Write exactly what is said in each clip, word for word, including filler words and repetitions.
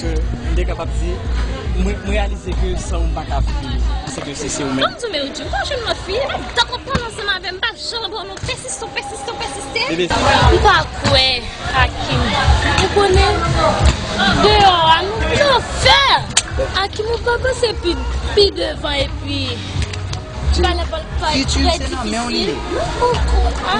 M te kapab di, mwen, mwen reyalize ke san ou m pa ka viv. Se ke se, se ou menm. Ban m di w, men ou di, m pa jwenn lòt fi, e menm tan w ap pale ansanm avè m, m pa janm wè w, non, w pèsiste, w pèsiste, w pèsiste. Bebe. M pa kwè, Akim. Ou konnen, deyò a, nou t anfè. Akim, ou pa panse pi, pi devan epi Fitir se nan men w li ye. M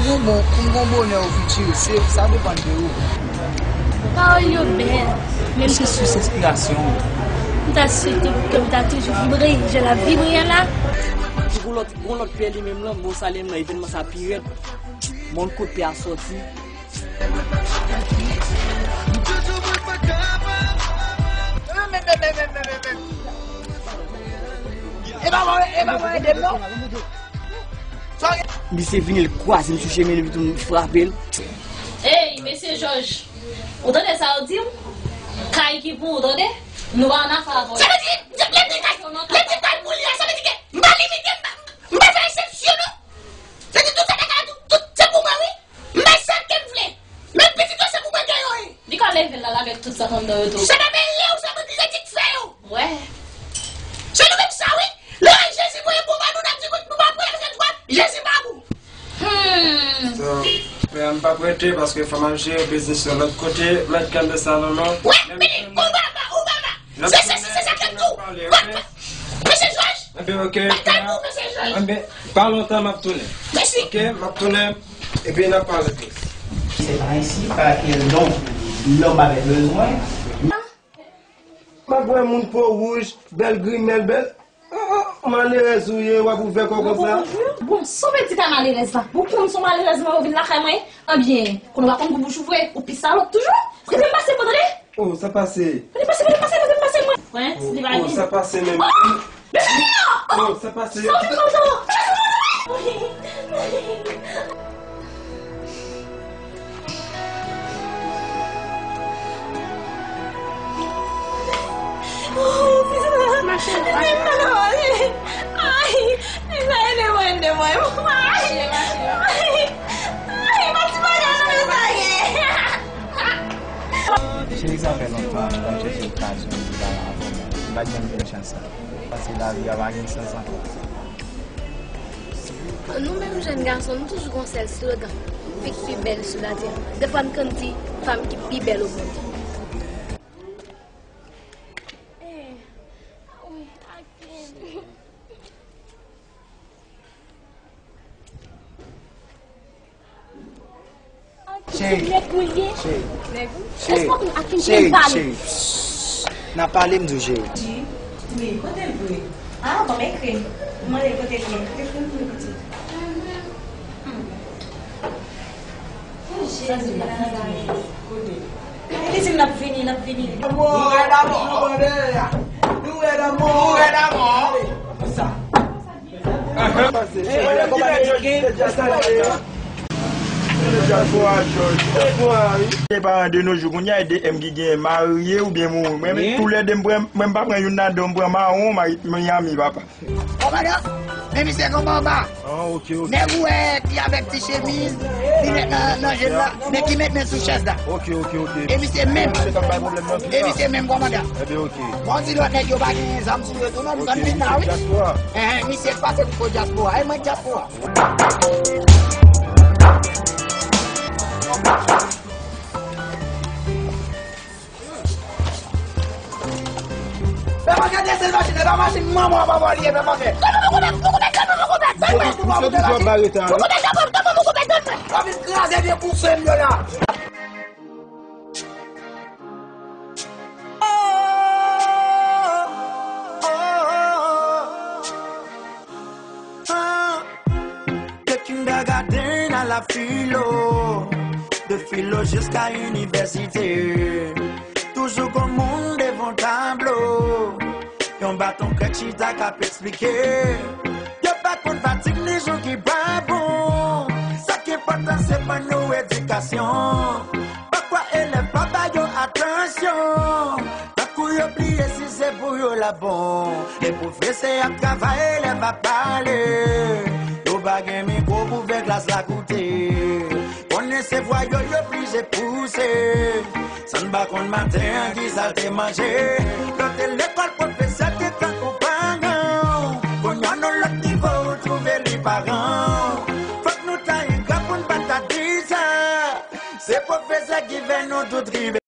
gon bon, m gon bonè o fitir, se, sa depann de ou. Pawòl yo bèl, men m se sous enspirasyon. M ta swete ke m ta toujou vibre jan l ap vibre an la. Gon lòt, gon lòt pè li menm lan, bon, sa li menm lan, evènman sa pi rèd. Bon, kot pè a sòti. Misye vini, l kwaze m sou chemen, epi tou m frape l. Ey, mesye Jòj, ou tande sa yo di w? Kay ki pou ou, tande? Nou pa annafè avè w. Sa vle di, lè m di kay, lè m di kay pou li a, sa vle di ke m pa limite, m pa, m pa fè eksepsyon, non. Sa di tout sa bagay la, tout, tout se pou mwen, wi. M bay sa ke m vle. Men pitit yo se pou mwen gen yo, wi. Li ka leve l la avèk tout sa k anndan yo tou. Se pa bèl lè ou se mwen ki se ki fè yo. Wè. Se nou menm sa, wi. Lè Jezi voye pou mwen, nou n ap di nou pa prè, se dwa, Jezi pa gou. Hmm. So, pè a m p ap rete paske fò m al jere biznis yon lòt kote, mèt kanpe sa non non. Wè, vini, ou baba, ou baba. Se, se, se, se sa k ap di w. Mesye Jòj. Enben, ok, pè a. Enben, pa lontan, m ap tounen. Mèsi. Ok, m ap tounen, epi n ap pale plis. C'est par ici, par quel don l'homme avait besoin. M ap wè moun po wouj, bèl grimèl, bèl. Oh, oh, malerèz ou ye, w ap ouvè kò konsa. Bon, sa w vle di ta malerèz la? Bon, konn se w malerèz mwen, ou vin lakay mwen, anbyen, konn w pa konn pou bouch ou vre, ou pi salòp toujou. Kote m pase, kote? Oh, sa pase? Kote m pase, kote m pase, kote m pase, mwen? Prince, li pa vin. Oh, sa pase menm. Oh, sa pase. Sa w vin konsa? Oh, pizza. Ma chérie, ay, pizza, ede mwen, ede mwen. Ay, ay, ay, pa ti bagay nan men sa ye. Cheri, sa fè lontan m ap chèche okazyon pou m pale avè w, men m pa t janm jwenn chans sa. Paske lavi a pa gen sans ankò. Nou menm jèn gason, nou toujou gon sèl slogan, fi k pi bèl sou latè. Defwa n konn di, femme ki pi bèl au monde. Cheri. Nèg ou ye? Cheri. Nèg ou? Cheri. Èske w konn ak ki m pale? Cheri, cheri. Psst. N ap pale, m di w, cheri. Di, wi, kote l vre? Ah, ban m ekri. M mande l kote l ye. Ekri m pou li, pitit. Hmm. Kote? Li di m l ap vini, l ap vini. Nou rèd amò. Nou rèd amò. Nou rèd amò. Ale, sa. Gen paran de nos jours, kounye a e de M ki gen marye oubyen mouri. Mwen, toulède, m pran, mwen, m pa pran youn ladan, m pran mawon, Miami, papa. Kòmandan, men misye konba anba. Nèg ou wè ki avèk ti chemiz, li met nan, nan je l la, men ki met men sou chèz la. E misye menm. E misye menm, kòmandan. Bon, di lòt nèg yo pa gen zam sou yo tou, non, m konn vin la, wi. Enhen, misye k pase pou fo dyaspora. E mwen k dyaspora. Pè Pòkè, desen machin, e pa machin manman w papa w li ye, Pè Pòkè. Kòman mwen konnen, mwen konnen, kòman mwen konnen, ban mwen, mwen konnen machin. Mwen konnen kòman, kòman mwen konnen, ban mwen. W ap vin kraze vye koufè m yo la. De kindergarten a la filo, de filo jiska inivèsite. Toujou gon moun devan tablo, yon baton krèk chita k ap eksplike. Yo pa konn fatig ni jou ki pa bon. Sa k enpòtan se ban nou edikasyon. Pafwa elèv pa ba yo atansyon. Tankou yo bliye si se pou yo l ap bon. E pwofesè ap travay, elèv ap pale. Yo pa gen mikwo pou fè klas la koute. Konn Se vwa yo yo blije pouse. San n pa konn maten an ki sa l te manje. Lè w te lekòl, pwofesè te tankou paran w. Kounye a nan lòt nivo, ou twouve li paran w. Fòk nou ta engra pou n pa ta di sa. Se pwofesè ki fè nou tout rive.